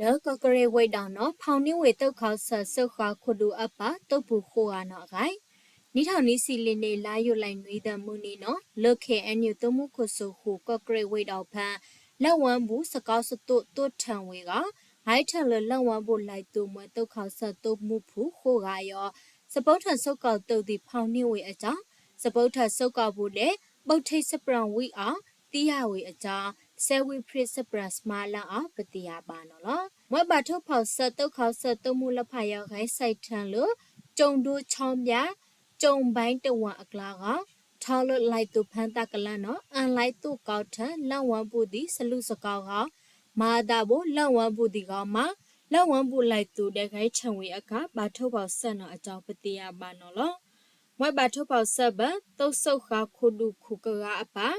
လၢကီၢ်ကရ့ၣ်ဝ့ၢ်ဒီးနီၤ ဖီၣ်န့ၢ်ဝ့ၢ်သုးခီၣ်စၢၣ် စၢဃာ်ခိၣ်ဒူၣ်အပၢ် တိာ်ပူၤဃိဂၤနီၤအဂၤ နံၣ်ထီၣ်နံၣ်ဆံလံၤန့ၣ် လါယူၤလံ နွံသီမုၢ်နံၤနီၤ လၢ ခ့ၣ်အဲၣ်ယူၣ် သုးမုၢ်ခိၣ်စိၤဃုာ် ကီၢ်ကရ့ၣ်ဝ့ၢ်ဒီးဖဲ လၢၣ်ဝါဘူၣ် စကီးစတိၣ် တိၣ်ထၢၣ်ဝ့ၤဂီၤ ဂဲၤထၢၣ်လၢလၢၣ်ဝါဘူၣ်လံာ်သူၣ်မှဲ သုးခီၣ်စၢၣ် တိာ်မူဖုၣ်ဃိဂၤအံၤ စပိာ်ထၢၣ်စၢဃာ်သုးသံၣ် ဖီၣ်န့ၢ်ဝ့ၢ်အကၠီ စပိာ်ထၢၣ်စၢဃာ်ပူၤဒဲး ဘုတ်ထိပ် စပျၢၣ်ဝံအီၤ သံယၢ်ဝ့ၢ်အကၠီ စဲဝံဖြံး စပျၢၣ် စမါလၢအီၤ ပသ့ၣ်ညါဘၣ်နီၤလီၤ. မွဲဘၣ်ထိၣ်ဖီၣ်စၢ သုးခီၣ်စၢၣ် သုးမုၢ်လၢဖးယီၤ ဂဲၤဆၢထၢၣ်လၢ ကၠိၣ်ဒိဆီပၠး ကၠိၣ်ဘဲတဝၣ်အကျါဂီၤ ထီလၢလံာ်သူၣ်ဖၢသးကလၢၢ်နီၤ အလံာ်သူၣ်ကီထၢၣ် လၢၣ်ဝါဘူၣ်သံၣ် စလူၣ်စကီးဂီၤ မၤအသးဘိ လၢၣ်ဝါဘူၣ်သံၣ်ဂီၤမး လၢၣ်ဝါဘူၣ်လံာ်သူၣ်ဒဲး ဂဲၤထၢၣ်ဝ့ၢ်အခါ ဘၣ်ထိၣ်ဖီၣ်စၢနီၤအကၠီ ပသ့ၣ်ညါဘၣ်နီၤလီၤ. မွဲဘၣ်ထိၣ်ဖီၣ်စၢဘၢ သုးစၢဃာ်ခိၣ်ဒူၣ်ခိၣ်ကဂၤအပၢ်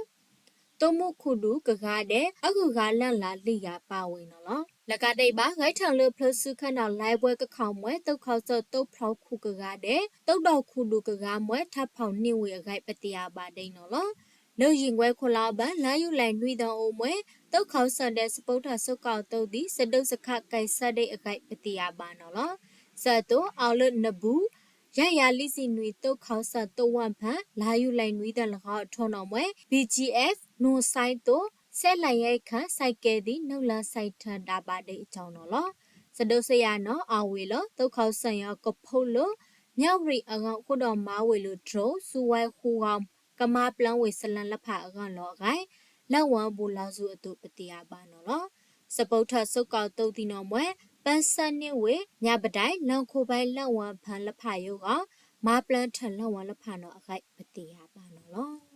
သုးမုၢ်ခိၣ်ဒူၣ်ကဂၤဒဲး အဂုၤအဂၤလၢ်လၢ်လံယၤပၢ်ဝ့ၤနီၤလီၤ. လၢကးဒံးဘၣ် ဂဲၤထၢၣ်လၢဖျိးစုခဲနီၤ လါဘှဲကခီၣ်မွဲ သုးခီၣ်စၢၣ် သုးဖျိးခိၣ်ကဂၤဒဲး သုးဒီၣ်ခိၣ်ဒူၣ်ကဂၤမွဲ ထးဖီၣ်န့ၢ်ဝ့ၢ်အဂၤ ပသ့ၣ်ညါဘၣ်ဒ်နီၤလီၤ. လၢယံာ်ဝဲခိၣ်လါအီၤဘၢ လါယူၤလံ နွံသီအိၣ်မွဲ သုးခီၣ်စၢၣ်ဒဲး စပိာ်ထၢၣ်စၢဃာ်သုးသံၣ် စဒုးစခးကဲးစၢဒံးအဂၤ ပသ့ၣ်ညါဘၣ်နီၤလီၤ. စၢအသိး အီၤလၢနဘူး ယဲၢ်ယၤလွံၢ်ဆံနွံ သုးခီၣ်စၢၣ် သုးဝၢၢ်ဖၢ လါယူၤလံ နွံသီလၢအီၤ အထိၣ်နီၣ်မွဲ ဘံၣ်ကၠံအ့ၣ် နီၢ်စဲသိး စဲလးယဲၢ်ခၢၣ် စဲကဲသံၣ် နုာ်လီၤစဲထၢၣ်ဒၣ်ဘၣ်ဒ်အကၠီနီၤလီၤ. စဒုးစယၤနီၤ အဝ့ၢ်လၢ သုးခီၣ်စၢၣ်အံၤ ကဖိးလၢ မၠၣ်ဝတံၣ်အဂီၢ် ဃုာ်ဒီးမၤဝ့ၢ်လၢ drone စုဝဲဃုဂီၤ ကမၤပျၢ်ဝ့ၢ်စလၢလၢဖးအဂီၢ်လီၤအဂၤ လၢၣ်ဝါဘူၣ်လီၤစူၤအသိး ပသ့ၣ်ညါဘၣ်နီၤလီၤ. စပိာ်ထၢၣ်စၢဃာ်သုးသံၣ်နီၣ်မွဲ ပၢဆှၢန့ၢ်ဝ့ၢ် မၠၣ်ပဒဲ လီၢ်ခိဖဲ လၢၣ်ဝါဖၢလၢဖးယိဂီၢ် မၤပျၢ်ထၢၣ်လၢၣ်ဝါလၢဖးနီၤအဂၤ ပသ့ၣ်ညါဘၣ်နီၤလီၤ.